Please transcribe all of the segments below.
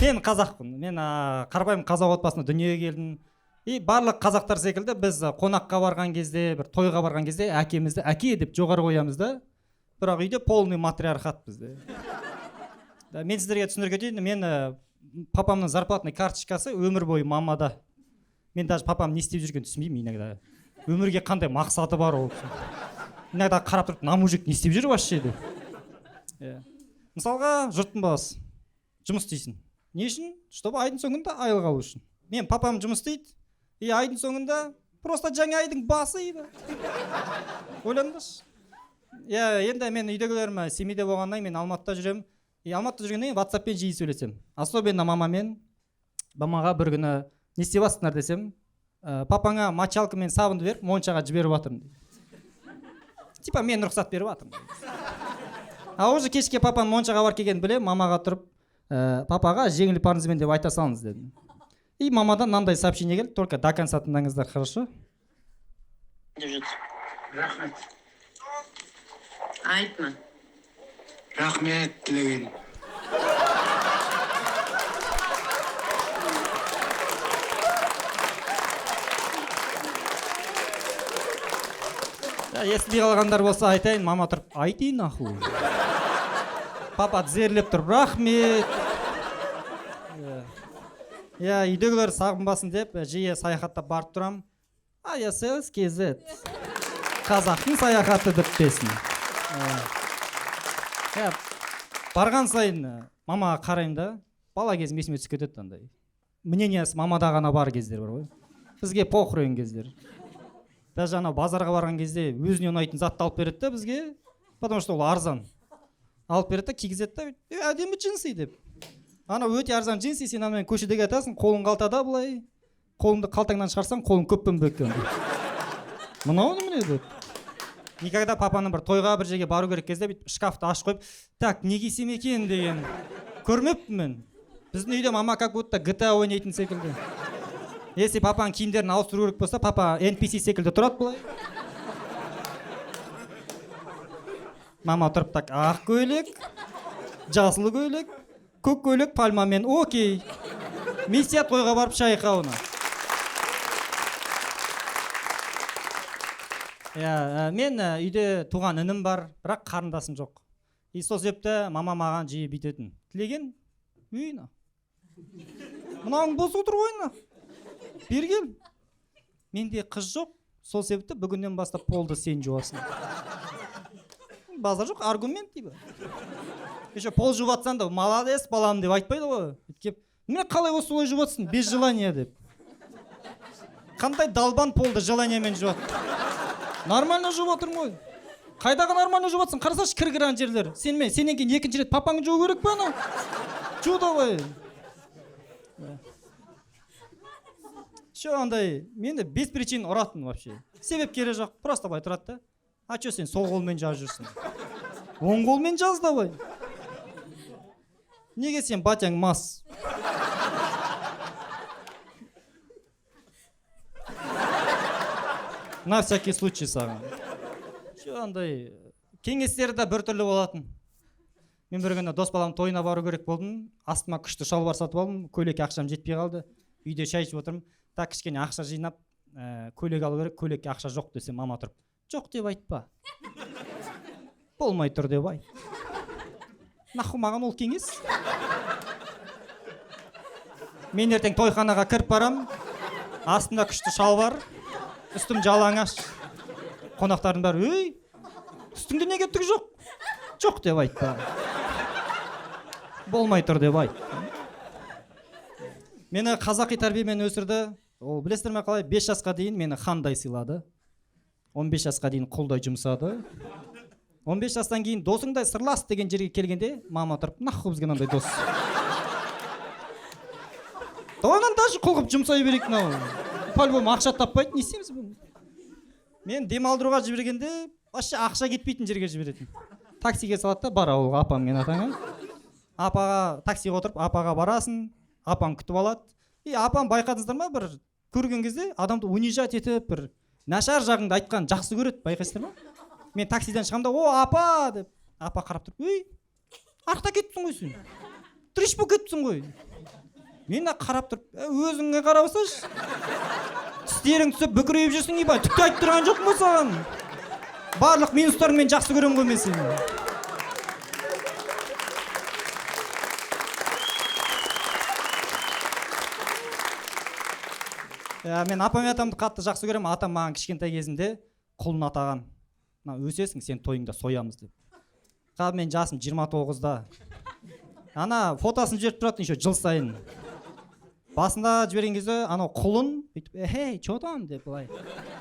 Мен қазақпын. Мен қарапайым қазақ отбасында дүниеге келдім. И барлық қазақтар секілді біз қонаққа барған кезде, бір тойға барған кезде әкемізді әке деп жоғары қоямыз да. Бірақ үйде полный матриархат бізде. Да, мен сіздерге түсіндіре кетейін, мен папамның зарплатный карточкасы өмір бойы мамада. Мен даже папам не істеп жүргенін түсінбеймін иногда. Өмірге қандай мақсаты бар ол кісінің. Иногда қарап тұрып, мына мужик не істеп жүр вообще деп. Иә. Мысалға, жұрттың баласы жұмыс істейсің. Не үшін? Чтобы айдың соңында айлық алу үшін. Мен папам жұмыс істейді, и айдың соңында просто жаңа айдың басы еді. Ойлаңдаршы. Иә, енді мен үйдегілерім Семейде болғаннан кейін мен Алматыда жүремін. И Алматыда жүргеннен кейін WhatsApp-пен жиі сөйлесемін. Особенно мамамен. Мамаға бір күні не істеп жатсыңдар десем, папаңа мочалка мен сабынды беріп моншаға жіберіп жатырмын дейді. Типа мен рұқсат беріп жатырмын. А уже кешке папаның моншаға барып келгенін білемін, мамаға тұрып, папаға жеңіл парызбен деп айта салыңыз дедім. И мамадан мынандай сообщение келді, только до конца тыңдаңыздар, хорошо? Деп жатыр. Рахмет. Айтма. Рахмет тілеген. Ja, естімей қалғандар болса айтайын, мама тұрып, айти нахуй. Папа тізерлеп тұрып, рахмет. Иә, үйдегілер сағынбасын деп жиі саяхаттап барып тұрам. Аяселс kz. Қазақтың саяхаты бітпесін. Иә, барған сайын мамаға қараймын да, бала кезім есіме түсіп кетеді андай. Мнениясы мамада ғана бар кездер бар ғой. Бізге похрен кездер. Даже анау базарға барған кезде өзіне ұнайтын затты алып береді да бізге, потому что ол арзан. Алып береді да кигізеді да, әдемі джинсы деп. Анау өте арзан джинсы, сен анамен көшеде кетесің, қолың қалтада былай. Қолыңды қалтаңнан шығарсаң, қолың көппен бөккен. Мынау немене деп. Никогда папаның бір тойға бір жерге бару керек кезде бүйтіп шкафты ашып қойып, так, не кисем екен деген көрмеппін мен. Біздің үйде мама как будто GTA ойнайтын секілді. Если папаның киімдерін ауыстыру керек болса, папа NPC секілді тұрады былай. Мама тұрып так, ақ көйлек, жасыл көйлек, көк көйлек, пальмамен, окей. Миссия тойға барып шайқауына. Иә, мен үйде туған інім бар, бірақ қарындасым жоқ. И сол себепті мама маған жиі бүйтетін. Тілеген, үйіне. Мынауың бос отыр ғой, ина. Бері кел. Менде қыз жоқ, сол себепті бүгіннен бастап полды сен жуасың. Базар жоқ, аргумент дейбі. Еще пол жуып жатсаң да, молодец балам деп айтпайды ғой. Өйткені міне қалай осы солай жуып жатсың, без желания деп. Қандай далбан полды желаниямен жуады? Нормально жуып отырмын ғой. Қайдағы нормально жуып жатсың? Қарасаңшы кір-кір ана жерлер. Сенмен, сенен кейін екінші рет папаңды жуу керек па анау? Жу давай. Че андай, мені без причин ұратын вообще. Себеп керек жоқ, просто былай тұрады да. А че сен сол қолмен жазып жүрсің? Оң қолмен жаз давай. Неге сен батяң мас? На всякий случай саған. Че андай, кеңестері де біртүрлі болатын. Мен бір күні дос баламның тойына бару керек болдым. Астыма күшті шалбар сатып алдым, көйлекке ақшам жетпей қалды. Үйде шай ішіп отырмын. Так кішкене ақша жинап, көйлек алу керек, көйлекке ақша жоқ десем, мама тұрып, жоқ деп айтпа. Болмай тұр деп айт. Нахуй маған ол кеңес? Мен ертең тойханаға кіріп барам. Астымда күшті шалбар, үстім жалаңаш. Қонақтардың бәрі, ей, үстіңде неге түк жоқ? Жоқ деп айтпа. Болмай тұр деп айт. Мені қазақи тәрбиемен өсірді. Ол білесіздер ме қалай? 5 жасқа дейін мені хандай сыйлады. 15 жасқа дейін құлдай жұмсады. 15 жастан кейін досыңдай сырлас деген жерге келгенде мама тұрып, нахуй бізге мынандай дос. Одан даже құл қылып жұмсай берейік мынау. По-любому ақша таппайды, не істейміз бұны? Мен демалдыруға жібергенде вообще ақша кетпейтін жерге жіберетін. Таксиге салады да, бар ауылға апам мен атаңа. Апаға таксиге отырып, апаға барасың, апаң күтіп алады. И апам байқадыңыздар ма, бір көрген кезде адамды унижать етіп, бір нашар жағыңды айтқан жақсы көреді, байқайсыздар ма? Мен таксиден шығамын да, о, апа деп. Апа қарап тұрып, ей, артта кетіпсің ғой сен. Треш болып кетіпсің ғой. Мен қарап тұрып: «Өзіңе қарап алсайшы, тістерің түсіп, бүкірейіп жүрсің, ебать, түк те айтып тұрған жоқпын ғой саған. Барлық минустарыңмен жақсы көремін ғой мен сені». Иә, мен апам мен атамды қатты жақсы көремін. Атам маған кішкентай кезімде құлын атаған: «Мына өсесің, сен тойыңда соямыз», — деп. Қазір мен жасым 29-да. Ана фотосын жіберіп тұратын еще жыл сайын. Басында жіберген кезде анау құлын бүйтіп: «Эй, че там?» — деп, былай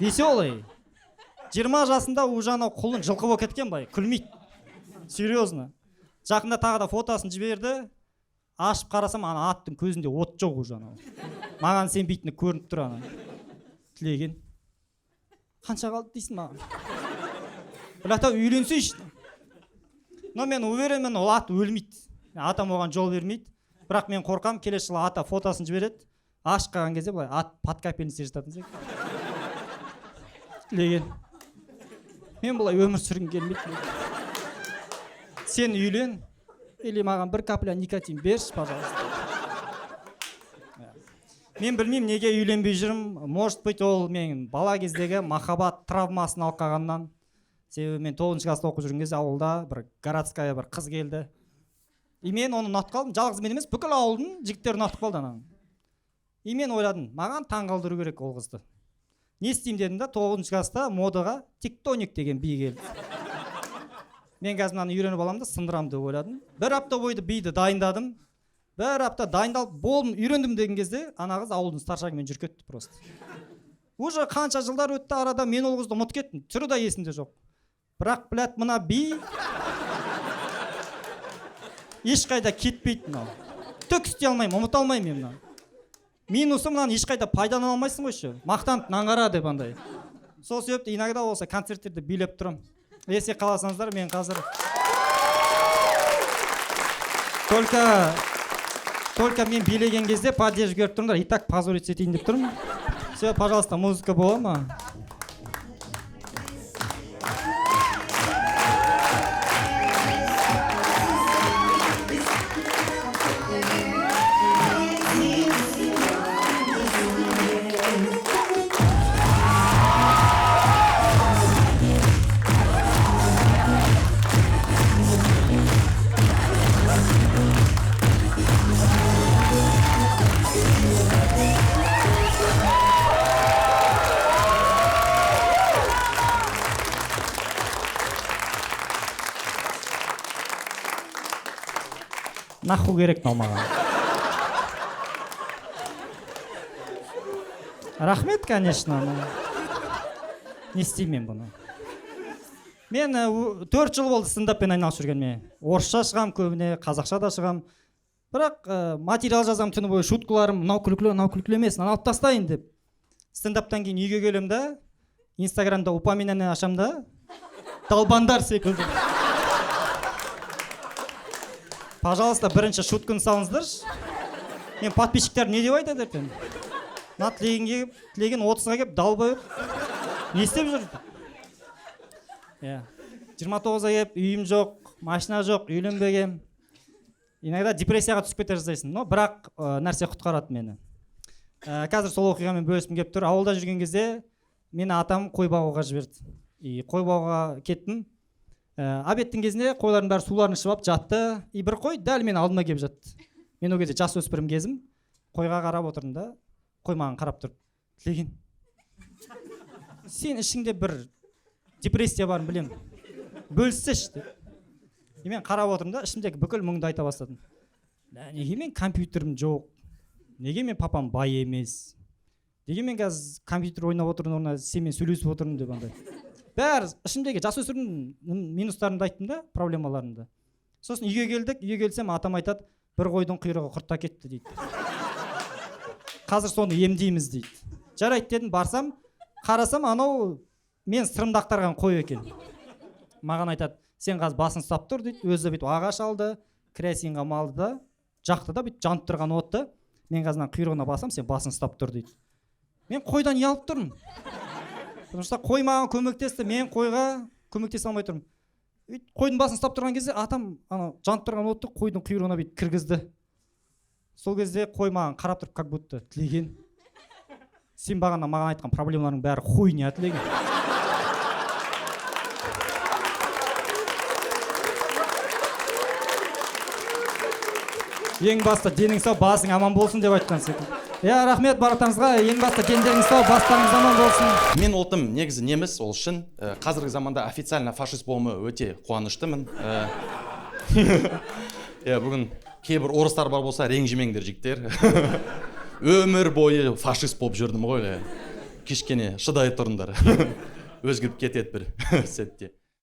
веселый. 20 жасында уже анау құлын жылқы болып кеткен, былай күлмейді, серьезно. Жақында тағы да фотосын жіберді. Ашып қарасам, ана аттың көзінде от жоқ уже, анау маған сенбейтіні көрініп тұр. Ана «Тілеген, қанша қалды?» — дейсің маған. Бірақ та үйленсейші. Но мен уверенмін, ол ат өлмейді, атам оған жол бермейді. Бірақ мен қорқамын, келесі жылы ата фотосын жібереді, ашып қалған кезде былай ат под капельница жататын сияқты. «Тілеген, мен бұлай өмір сүргім келмейді. Сен үйлен или маған бір капля никотин берші, пожалуйста». Мен білмеймін, неге үйленбей жүрмін. Может быть, ол мен бала кездегі махаббат травмасын алып қалғаннан. Себебі мен 9-класста оқып жүрген кезде ауылда бір городская бір қыз келді, и мен оны ұнатып қалдым. Жалғыз мен емес, бүкіл ауылдың жігіттері ұнатып қалды ананы. И мен ойладым: маған таңғалдыру керек ол қызды, не істеймін дедім да. 9-класста модаға тектоник деген би келді. Мен қазір мынаны үйреніп аламын да, сындырамын деп ойладым. Бір апта бойы биді дайындадым. Бір апта дайындалып болдым, үйрендім деген кезде ана қыз ауылдың старшагымен жүріп кетті просто. Уже қанша жылдар өтті арада, мен ол қызды ұмытып кеттім, түрі де есімде жоқ. Бірақ, блядь, мына би ешқайда кетпейді. Мынау түк істей алмаймын, ұмыта алмаймын мен мынаны. Минусы, мынаны ешқайда пайдалана алмайсың ғой еще, мақтанып, «мынаны қара» деп андай. Сол себепті иногда болса концерттерде билеп тұрамын. Если қаласаңыздар, мен қазір только мен билеген кезде поддержка беріп тұрыңдар. И так позориться етейін деп тұрмын. Все, пожалуйста, музыка бола ма? Нахуй керек мынау маған? Рахмет, конечно, но не істеймін мен бұны? Мен 4 жыл болды стендаппен айналысып жүргеніме. Орысша шығамын көбіне, қазақша да шығамын. Бірақ материал жазамын түні бойы, шуткаларым: мынау күлкілі, мынау күлкілі емес, мынаны алып тастайын деп. Стендаптан кейін үйге келемін да, Инстаграмда упоминание ашамын да, долбандар секілді: «Пожалуйста, бірінші шутканы салыңыздаршы». Мен подписчиктерім не деп айтады ертең? «Мына Тілеген келіп, Тілеген 30-ға келіп, долбоеб не істеп жүр?» Иә, 29-ға келіп, үйім жоқ, машина жоқ, үйленбегенмін. Иногда депрессияға түсіп кете жаздайсың. Но бірақ нәрсе құтқарады мені. Қазір сол оқиғамен бөліскім келіп тұр. Ауылда жүрген кезде мені атам қой бағуға жіберді. И қой бағуға кеттім. Обедтің кезінде қойлардың бәрі суларын ішіп алып жатты, и бір қой дәл менің алдыма келіп жатты. Мен ол кезде жасөспірім кезім. Қойға қарап отырдым да, қой маған қарап тұрып: «Тілеген, сен ішіңде бір депрессия барын білемін, бөліссеші», — деп. И мен қарап отырмын да, ішімдегі бүкіл мұңды айта бастадым: «Неге мен компьютерім жоқ? Неге мен папам бай емес? Неге мен қазір компьютер ойнап отырмын орнына сенімен сөйлесіп отырмын?» — деп, андай бәрі ішімдегі жасөспірім минустарымды айттым да, проблемаларымды. Сосын үйге келдік. Үйге келсем, атам айтады: «Бір қойдың құйрығы құрттап кетті, — дейді, — қазір соны емдейміз», — дейді. «Жарайды», — дедім. Барсам, қарасам, анау мен сырымды ақтарған қой екен. Маған айтады: «Сен қазір басын ұстап тұр», — дейді. Өзі бүйтіп ағаш алды, керосинға малды да, жақты да, бүйтіп жанып тұрған отты: «Мен қазір мына құйрығына басамын, сен басын ұстап тұр», — дейді. Мен қойдан ұялып тұрмын, потому что қой маған көмектесті, мен қойға көмектесе алмай тұрмын. Өйтіп қойдың басын ұстап тұрған кезде атам анау жанып тұрған отты қойдың құйрығына бүйтіп кіргізді. Сол кезде қой маған қарап тұрып, как будто: «Тілеген, сен бағана маған айтқан проблемалардың бәрі хуйня, Тілеген. Ең басты денің сау, басың аман болсын», — деп айтқан секілді. Иә, рахмет барлықтарыңызға. Ең басты дендеріңіз сау, бастарыңыз аман болсын. Мен ұлтым негізі неміс, ол шын. Қазіргі заманда официально фашист болуыма өте қуаныштымын. Иә, бүгін кейбір орыстар бар болса, ренжімеңдер, жігіттер. Өмір бойы фашист болып жүрдім ғой, кішкене шыдай тұрыңдар, өзгеріп кетеді бір сәтте.